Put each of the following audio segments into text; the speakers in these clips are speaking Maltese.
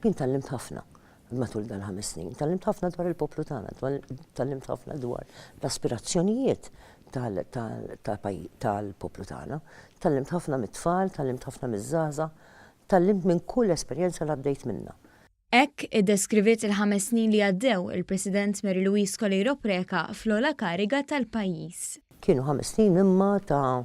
Jien tgħallimt ħafna matul dal-ħames snin. Tgħallimt ħafna dwar il-poplu tagħna, tgħallimt ħafna dwar l-aspirazzjonijiet tal-poplu tagħna. Tgħallimt ħafna mit-tfal, tgħallimt ħafna miż-żgħażagħ, tgħallimt minn kull esperjenza li għaddejt minnha. Hekk iddeskriviet il-ħames snin li għaddew il-President Mary Louise Coleiro Preca fl-ogħla kariga tal-pajjiż. Kienu ħames snin imma ta'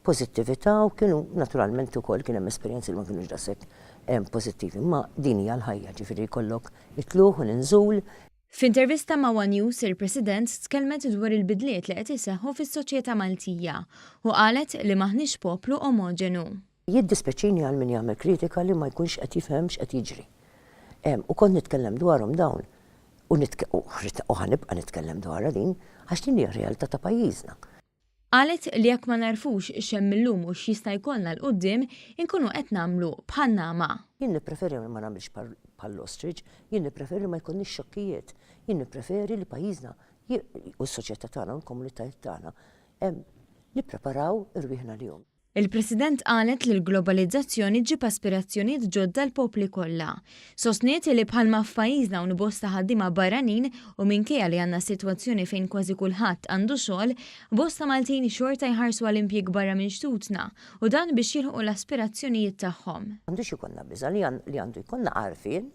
pożittività u kienu naturalment ukoll kien hemm esperjenzi li ma kinux daqshekk pożittivi imma din hija l-ħajja ġifieri jkollok it-tlugħ u l-inżul. F'intervista ma' one News il-President tkellmet dwar il-bidliet li qed iseħħu fis-soċjetà Maltija u qalet li m'aħniex poplu omoġenu. Jiddispjaċini għal min jagħmel kritika li ma jkunx qed jifhem x'qed jiġri. U kont nitkellem dwarhom dawn u u ħa nibqa' nitkellem dwarha din għax din hija r-realtà ta' pajjiżna. Qalet li jekk ma nagħrfux x'hemm illum u x'jista' jkollna 'l quddiem, inkunu qed nagħmlu bħan-nagħma. Jien nippreferi li ma nagħmilx bħall-ostrich, jien nippreferi li ma jkollniex xokkijiet, jien nippreferi li pajjiżna u s-soċjetà tagħna u l-komunitajiet tagħna nippreparaw irwieħna għalihom. Il-President qalet li l-globalizzazzjoni ġġib aspirazzjonijiet ġodda għall-popli kollha. Sostniet li bħalma f'pajjiżna hawn bosta ħaddiema barranin u minkejja li għandna sitwazzjoni fejn kważi kulħadd għandu xogħol, bosta Maltin xorta jħarsu għal impjieg barra minn xtutna u dan biex jilħqu l-aspirazzjonijiet tagħhom. M'għandux ikollna biża' li għandu jkollna għarfien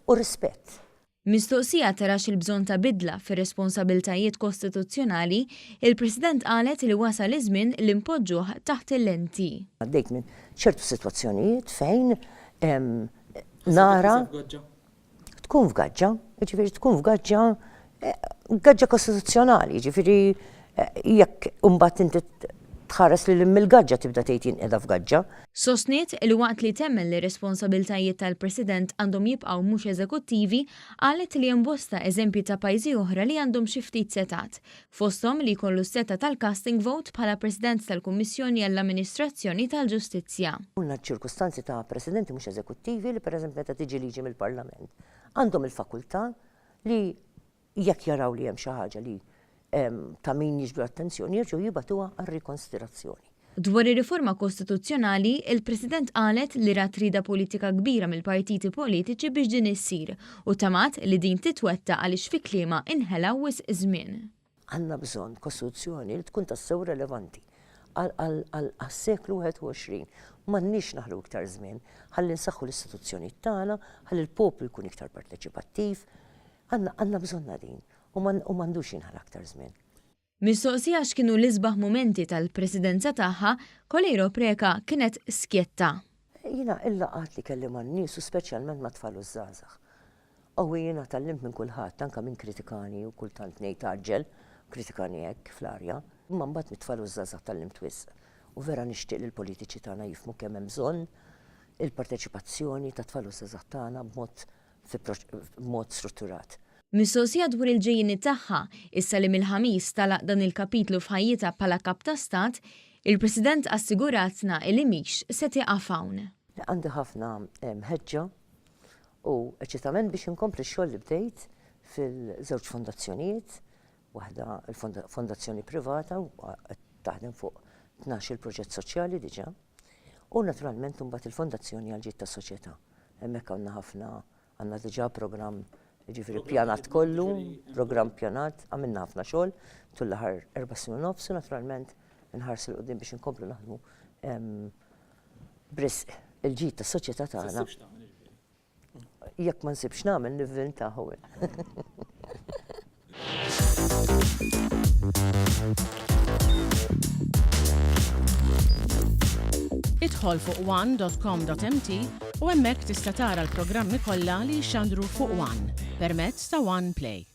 u rispett. Mistoqsija tarax il-bżonn ta' bidla fir-responsabiltajiet kostituzzjonali, il-President qalet li wasal iż-żmien li npoġġuh taħt il-lenti. Għaddejt minn ċertu sitwazzjonijiet fejn nara. Tkun f'gaġġa, jiġifieri tkun f'gaġġa, gaġġa kostituzzjonali, jiġifieri jekk imbagħad inti tħares lil hinn mill-gaġġa tibda tgħid jien qiegħda f'gaġġa. Sostniet li waqt li temmen li r-responsabiltajiet tal-President għandhom jibqgħu mhux eżekuttivi, qalet li hemm bosta eżempji ta' pajjiżi oħra li għandhom xi ftit setgħat, fosthom li jkollu s-setgħa tal-casting vote bħala President tal-Kummissjoni għall-Amministrazzjoni tal-Ġustizzja. Għandna ċirkustanzi ta' Presidenti mhux eżekuttivi li pereżempju meta tiġi liġi mill-Parlament għandhom il-fakultà li jekk jaraw li hemm xi ħaġa li ta' min jiġbdu l-attenzjoni jerġgħu jibagħtuha għar-rikonsiderazzjoni. Dwar ir-riforma kostituzzjonali, il-President qalet li rat rieda politika kbira mill-partiti politiċi biex din issir u tamat li din titwettaq għaliex fi kliemha inħela wisq żmien. Għandna bżonn kostituzzjoni li tkun tassew relevanti għas-seklu 21. M'għandniex naħlu iktar żmien ħalli nsaħħu l-istituzzjonijiet tagħna, ħalli l-poplu jkun iktar parteċipattiv, Għandna għandna bżonnha din u u m'għandux jinħala aktar żmien. Mistoqsija x'kienu l-isbaħ mumenti tal-Presidenza tagħha, Coleiro Preca kienet skjetta. Jiena il-laqgħat li kelli man-nies u speċjalment mat-tfal u ż-żgħażagħ. U jiena tgħallimt minn kulħadd, anke min kritikani u kultant ngħid għaġġel, kritikani hekk fl-arja. Imma mbagħad mit-tfal u ż-żgħażagħ tgħallimt wisq. U vera nixtieq li l-politiċi tagħna jifhmu kemm hemm bżonn il-parteċipazzjoni tat-tfal u ż-żgħażagħ tagħna b'mod b'mod strutturat. Mistoqsija dwar il-ġejjieni tagħha, issa li mill-Ħamis tagħlaq dan il-kapitlu f'ħajjitha bħala Kap ta' Stat, il-President assiguratna illi mhix se tieqaf hawn. Għandi ħafna ħeġġa u eċitament biex inkompli x-xogħol li bdejt fil-żewġ fondazzjonijiet, waħda l-fondazzjoni privata u qed taħdem fuq 12-il proġett soċjali diġà, u naturalment imbagħad il-fondazzjoni għall-ġid tas-soċjetà. Hemmhekk għandna ħafna, għandna diġà programm jiġifieri ppjanat kollu, programm ppjanat, għamilna ħafna xogħol tul l-aħħar erba' snin u nofs u naturalment inħarsu 'l quddiem biex inkomplu naħdmu b'risq il-ġid tas-soċjetà tagħna. Jekk ma nsibx nagħmel nivvinta Owen. Idħol fuq one.com.mt u hemmhekk tista' tara l-programmi kollha li jixxandru fuq One permezz ta' One Play.